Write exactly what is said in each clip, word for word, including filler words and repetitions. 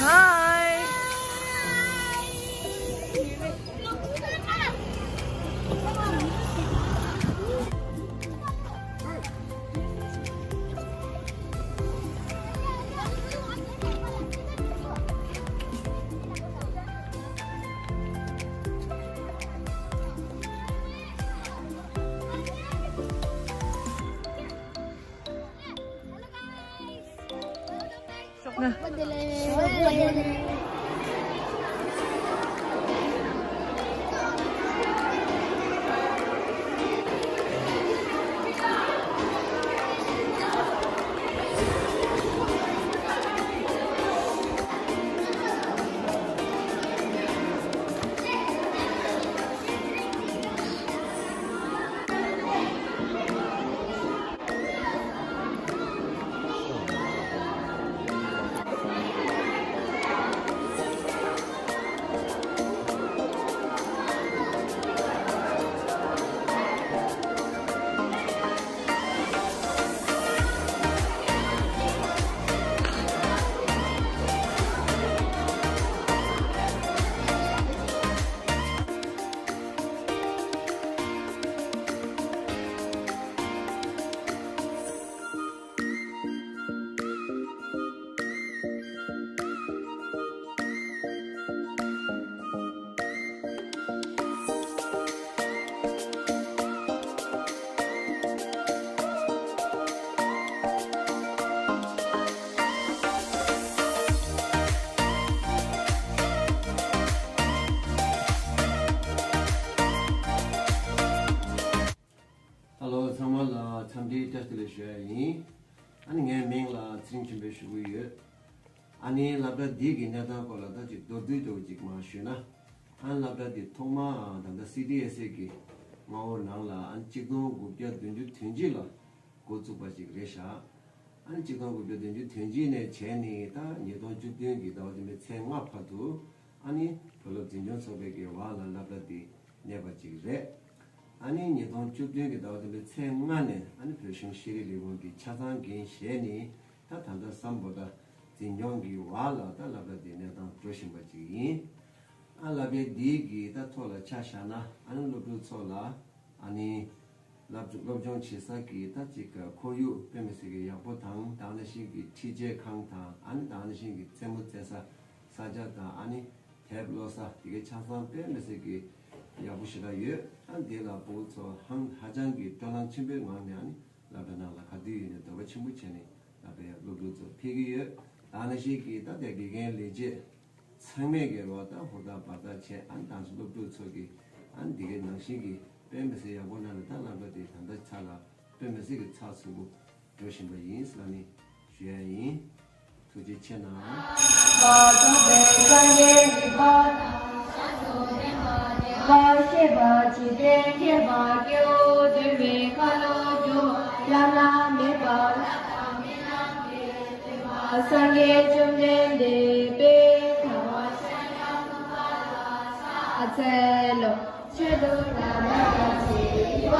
Hi. ཧེ་ལོ། ཚང་མ་ལ་འཚམས་འདྲི་བཀྲ་ཤིས་བདེ་ལེགས་ཞུ་ཡ་ཡིན། ཨ་ནི་ངའི་མིང་ལ་ཚེ་རིང་ཆོས་འཕེལ་ཞུ་གི་ཡོད། ཨ་ནི་སློབ་གྲྭ་འདི་གི་གནས་སྟངས་སྐོར་ལ་ད་ཅིག་མདོར་བསྡུས་འདྲ་བོ་ཅིག་མར་ཞུས་ན། ཨ་ནི་སློབ་གྲྭ་འདི་ཐོག་མ་ད་ལྟ་སི་ཌི་ཨེས་ཨེ་གི་མངའ་འོག་ནང་ལ་ཨ་ནི་གཅིག་སྟོང་དགུ་བརྒྱ་བདུན་ཅུ་དོན་གཅིག་ལ་འགོ་བཙུགས་པ་ཅིག་རེད་ཤག་ཨ་ནི་གཅིག་སྟོང་དགུ་བརྒྱ་བདུན་ཅུ་དོན་གཅིག་ནས་བྱས་ནས་ད་ཉིས་སྟོང་བཅུ་བདུན་གི་ཟླ་བ་བདུན་པའི་ཚེས་ལྔ་བར་དུ་ཨ་ནི་བོད་སློབ་འཛིན་སྐྱོང་ཚོགས་པའི་གི་འོག་ལ་སློབ་གྲྭ་འདི་གནས་པ་ཅིག་རེད། ཨ་ནི་ཉིས་སྟོང་བཅུ་བདུན་གི་ཟླ་བ་བདུན་པའི་ཚེས་ལྔ་ནས་ཨ་ནི་བོད་གཞུང་ཤེས་རིག་ལས་ཁུངས་ཀྱི་ཆ་ཚང་འགན་བཞེས་ནས་ད་ད་ལྟ་སམ་བྷོ་ཊ་འཛིན་སྐྱོང་གི་འོག་ལ་ད་སློབ་གྲྭ་འདི་གནས་སྟངས་འགྲོ་བཞིན་པ་ཅིག་ཡིན། ཨ་སློབ་གྲྭ་འདི་གི་ད་ཐོག་ལ་ཆ་བཞག་ན་ཨ་ནི་སློབ་ཕྲུག་ཚོ་ལ་ཨ་ནི་སློབ་སློབ་སྦྱོང་བྱེད་ས་གི་ད་ཅིག་ཁོར་ཡུག་དཔེ་མི་སྲིད་ཀྱི་ཡག་པོ་དང་ད་ག་ནང་བཞིན་གྱི་ཁྲིད་བྱའི་ཁང་དང་ཨ་ནི་ད་ག་ནང་བཞིན་གྱི་རྩེད་མོ་རྩེ་ས་ས་ཆ་དང་ཨ་ནི་དེབ་ཀློག་ས་དེ་གའི་ཆ་ཚང་དཔེ་མི་སྲིད་ཀྱི་ཡག་པོ་ཞེ་དྲག་ཡོད། ཨ་འདི་ལ་ཕྲུ་གུ་ཚོ་ཧང་ཧ་ཅང་གི་སྤྲོ་སྣང་ཆེན་པོའི་ངང་ནས་ཨ་ནི་སློབ་གྲྭ་ནང་ལ་ག་དུས་ཡིན་ནའི་འདོད་པ་ཆེན་པོ་བྱས་ནས་སློབ་གྲྭའི་སློབ་ཕྲུག་ཚོ་ཕེབས་ཀྱི་ཡོད། ད་ག་ནང་བཞིན་གྱི་ད་ལྟའི་དགེ་རྒན་ལས་བྱེད་ཚང་མས་ཀྱི་རོགས་ད་ཧུར་ཐག་འབད་ཐག་བྱས་ཨ་ནི་ད་སློབ་ཕྲུག་ཚོ་གི་ཨ་ནི་འདི་གའི་ནང་བཞིན་གྱི་དཔེ་མི་སྲིད་ཡག་པོ་གནང་ནས་ད་སློབ་གྲྭ་དེ་ད་ལྟ་ཆ་ལ་དཔེ་མི་སྲིད་ཀྱི་ཚགས་ཚུད་པོ་འགྲོ་བཞིན་པ་ཡིན་ཟེར་ནས་ཞུ་ཡ་ཡིན། ཐུགས་རྗེ་ཆེ་གནང་། པ་ཐོབ་པའི་སངས་རྒྱས་རིག་པ་དང་། བསྟན་པ་ཤེས་པ་འཇིག་རྟེན་མཁྱེན་པ་སྐྱེ་བོ་འདུལ་བའི་ཁ་ལོ་སྒྱུར་བ་བླ་ན་མེད་པ་བླ་དང་མི་འམ་བརྒྱུད་པའི་སྟོན་པ་སངས་རྒྱས་བཅོམ་ལྡན་འདས་དཔལ་དང་བ་ཤ་ཡང་ནུབ་པ་ལ་ཕྱག་འཚལ་ལོ། ཆོས་རྣམས་ཀུན་ལ་ཕྱག་འཚལ་ལོ།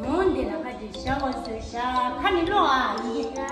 འོ་འདི་ལ་ཁ་ཅིག་བཞག་པ་བཟོས་བཞག་ཁ་ནི་ལོག་ཨ་ཡི་གེ།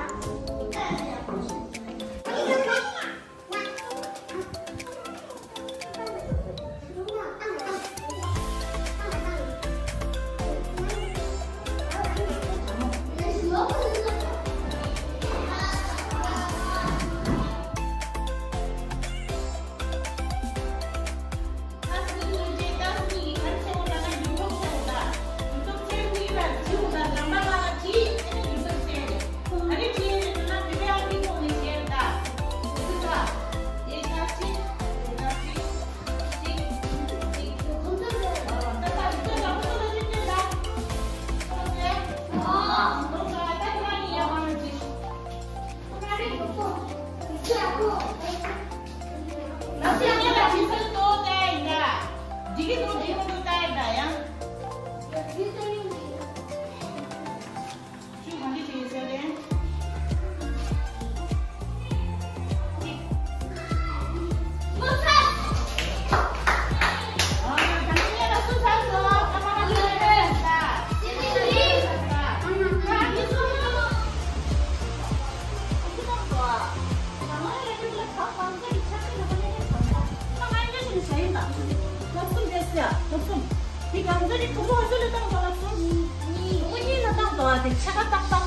འདི་གང་ཚོད་ཀྱི་གྲུ་མོ་ཚོ་ལ་བཏང་དོ་ལ་སོང་། གྲུ་མོ་གཉིས་ལ་བཏང་དོ་ཨ་དེ་ཆ་ག་ཏག་ཏག་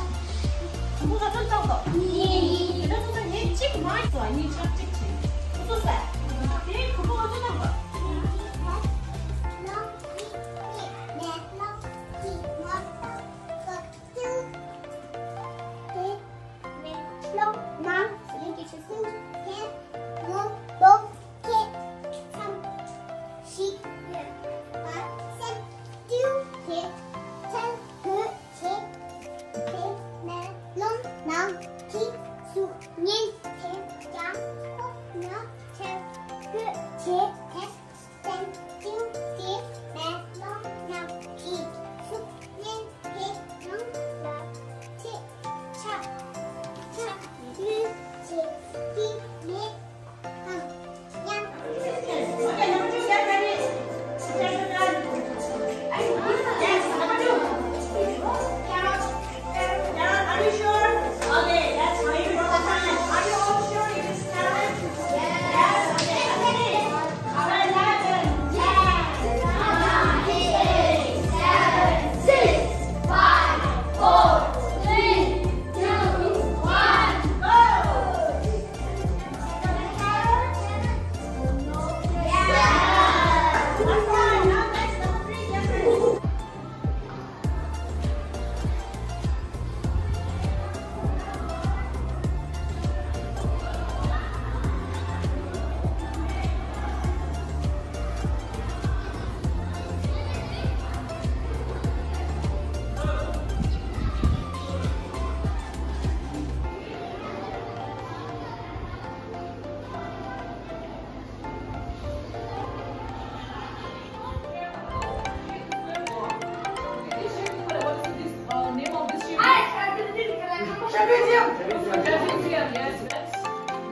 གྲུ་མོ་ག་ཚོད་བཏང་དོ། གཉིས། དེ་འདྲ་སོང་ཙང་ངས་གཅིག་མ་བཟོ་ཨ་གཉིས་ཆ་གཅིག་བྱས། ཁོ་ཚོ་ཟ། དེ་གྲུ་མོ་ག་ཚོད་བཏང་དོ།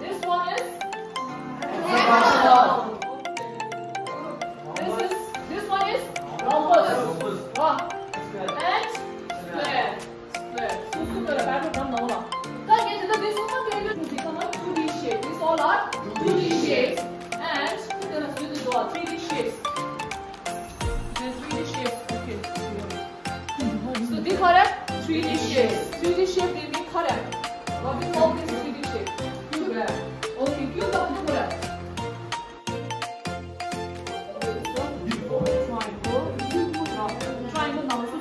This one is? This is, this one is rhombus. Round and square. Square. So, square. Back to come now. Again, this one can be become a two D shape. These all are two D shapes. And three D shapes. These three D shapes. Okay. So, these are three D shapes. Three D shape they mean correct. What we call this three D shape? Cube. Okay, cube of the correct. Triangle. Triangle number two.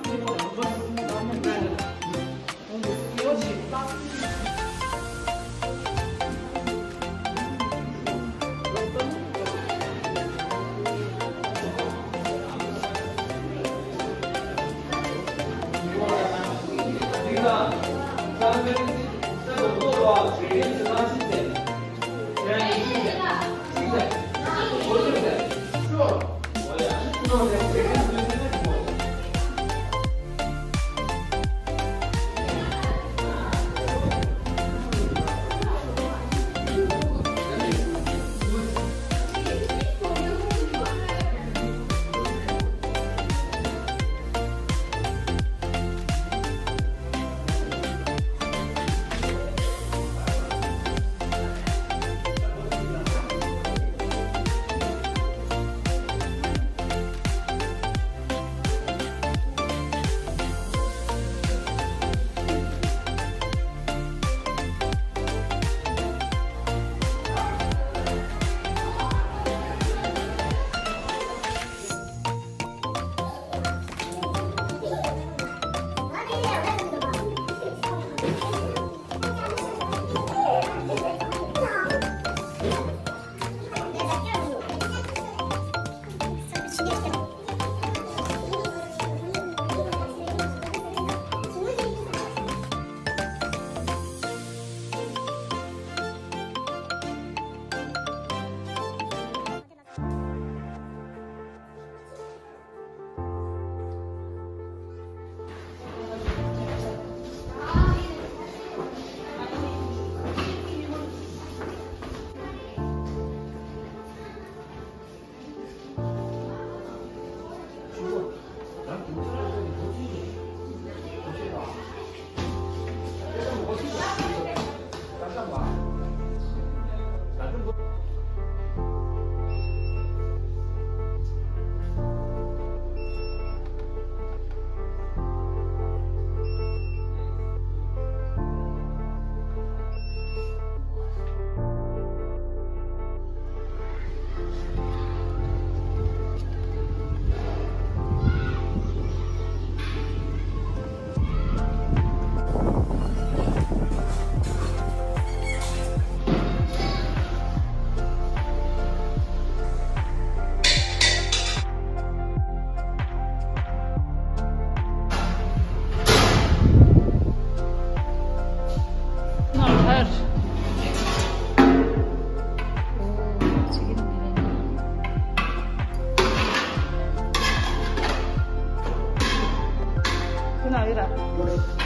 ན་ཡོད་ར།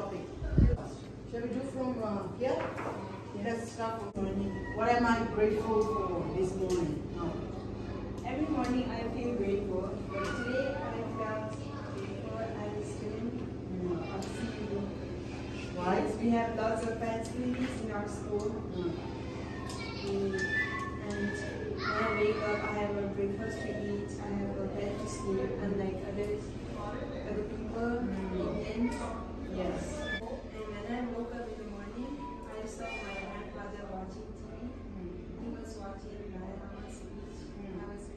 Shall we do from uh, here? Let's start from morning. What am I grateful for this morning? No. Every morning I feel grateful, but today I felt grateful. I was given a few. Why? We have lots of facilities in our school. Mm. Mm. And when I wake up, I have a breakfast to eat. I have a bed to sleep, unlike other other people, Indians. Yes. And when I woke up in the morning, I saw my grandfather watching T V. He was watching Dalai Lama's speech. I was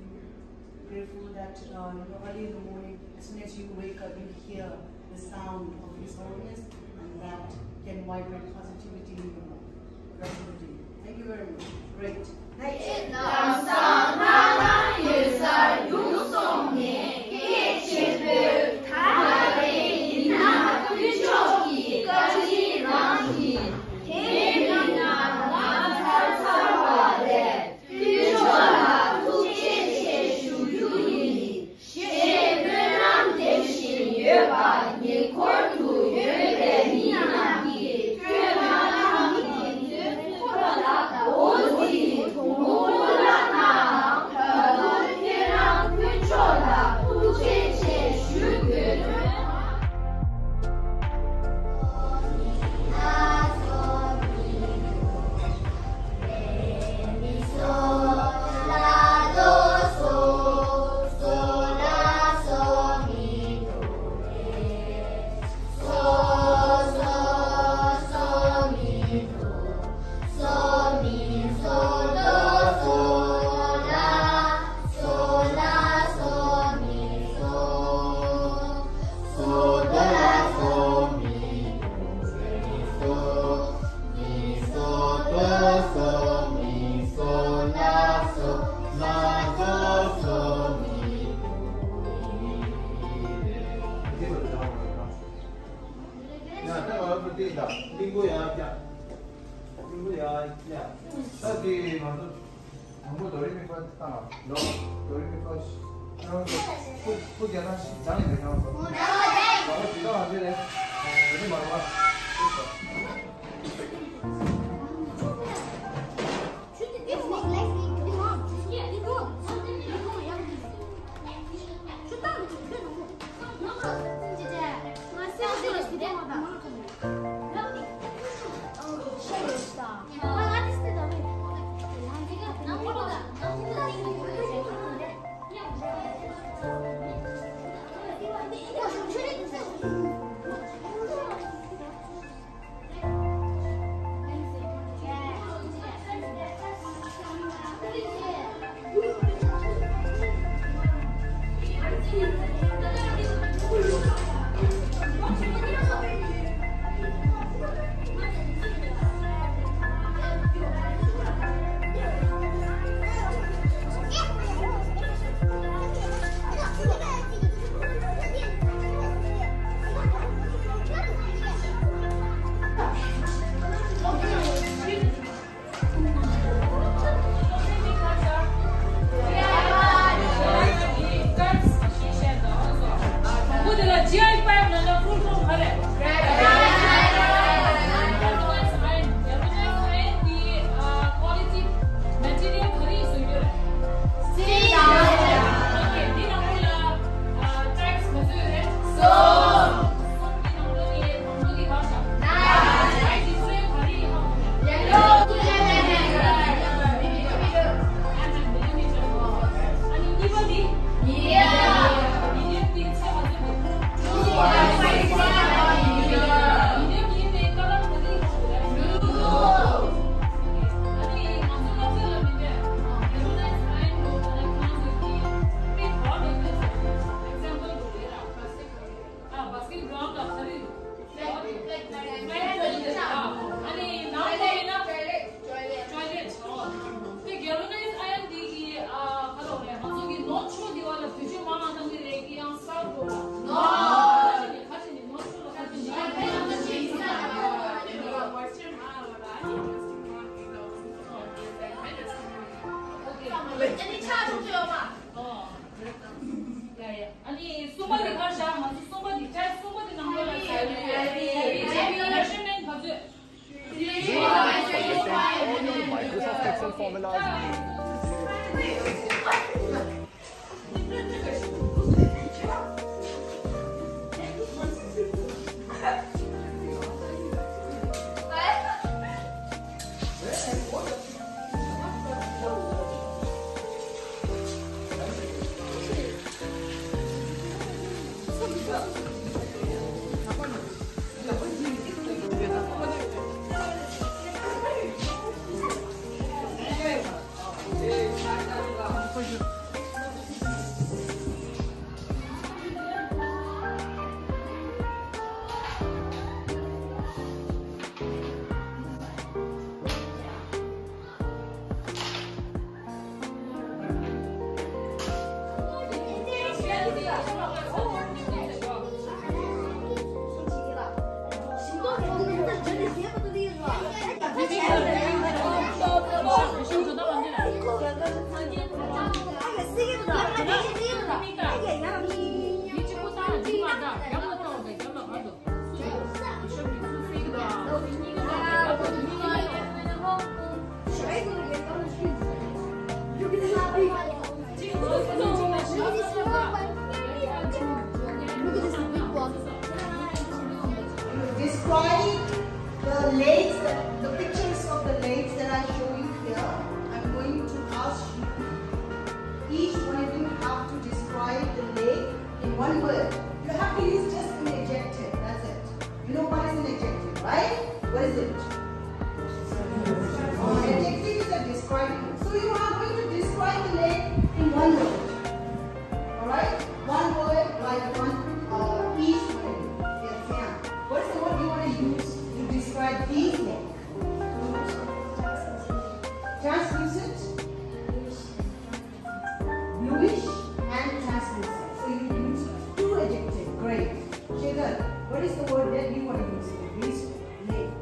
grateful that uh, you know, early in the morning, as soon as you wake up, you hear the sound of His Holiness, and that can vibrate positivity in your life. Thank you very much. Great. དེང་སང་ལྷ་ཁང་ཡོད་སར་ཡོང་སོང་ནས་སྐད་ཆེན་པོས་ད་རེས་ཡིན་ན་དཀོན་མཆོག་གི་བཀའ་དྲིན་རང་ཡིན། དེ་མིན་ན་ང་ཚར་ཚར་བ་རེད། དཀོན་མཆོག་ལ་ཐུགས་རྗེ་ཆེ་ཞུ་རྒྱུ་ཡིན། ཞེས་སྨོན་ལམ་འདེབས་བཞིན་ཡོད་པ་ཉེ་འཁོར་དུ་ཡོད་པའི་མི་རྣམས་ཀྱིས་ཐོས་མ་ཐག་ཉིན་མཚན་ཁོ་ལ་འོ་ཙི་དུང་ཕུ་ལ་ནའང་ད་དུང་ཁྱེད་རང་དཀོན་མཆོག་ལ་ཐུགས་རྗེ་ཆེ་ཞུ་དགོས། དང་པོ་དོ་རི་མི་ཕ་བཏང་བ། ལོ། དོ་རི་མི་ཕ། ཁྱེད་རང་ཚོ་ཕུ་ཕུ་རྒྱ་ནག་ཞིག་སྦྱངས་ཡིན་པས། ཁྱེད་རང་ཚོ་མ་འོ་ཇི་ལྟ་བ་འདི་རེད། དོ་རི་མ་རུ་བ། ཨ་ནི་གསུམ་པ་དེ་གར་བཞག་ང་ཚོ་གསུམ་པ་དེ་ཆ་གསུམ་པ་དེ་ནང་ལོགས་ལ་ཟེར་ཡོད་རེད། Forgetting all your Microsoft Excel formulas. Describe the lakes, the, the pictures of the lakes that I show you here. I'm going to ask you, each one of you have to describe the lake in one word. You have to use just an adjective, that's it. You know what is an adjective, right? What is it? An adjective is a describing. So you are going to describe the lake in one word. Alright? One word, like one, uh, each word. Yes, yeah. What is the word you want to use to describe these lakes? Translucent? Bluish and translucent. So you use two adjectives. Great. Shekhar, what is the word that you want to use for this lake?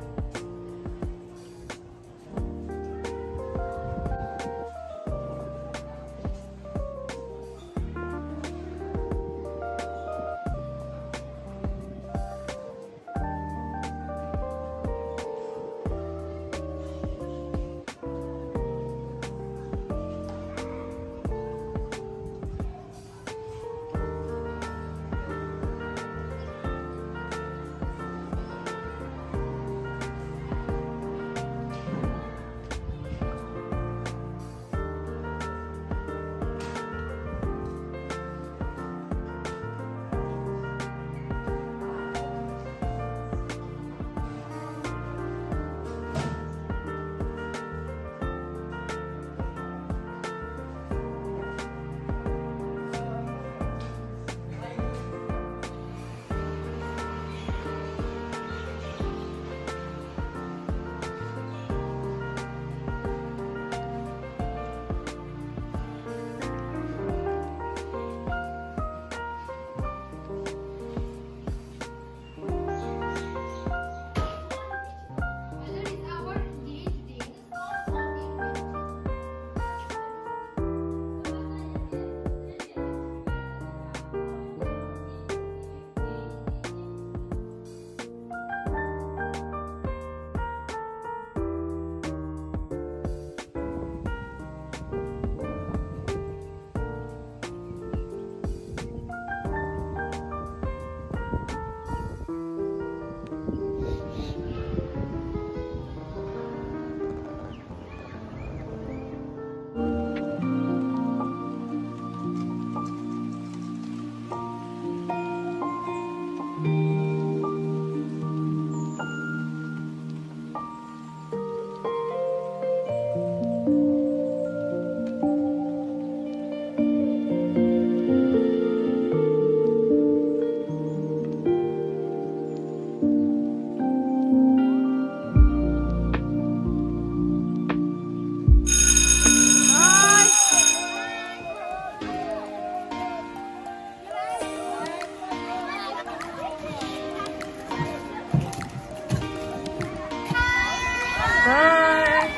Bye.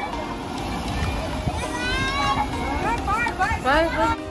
Bye, bye.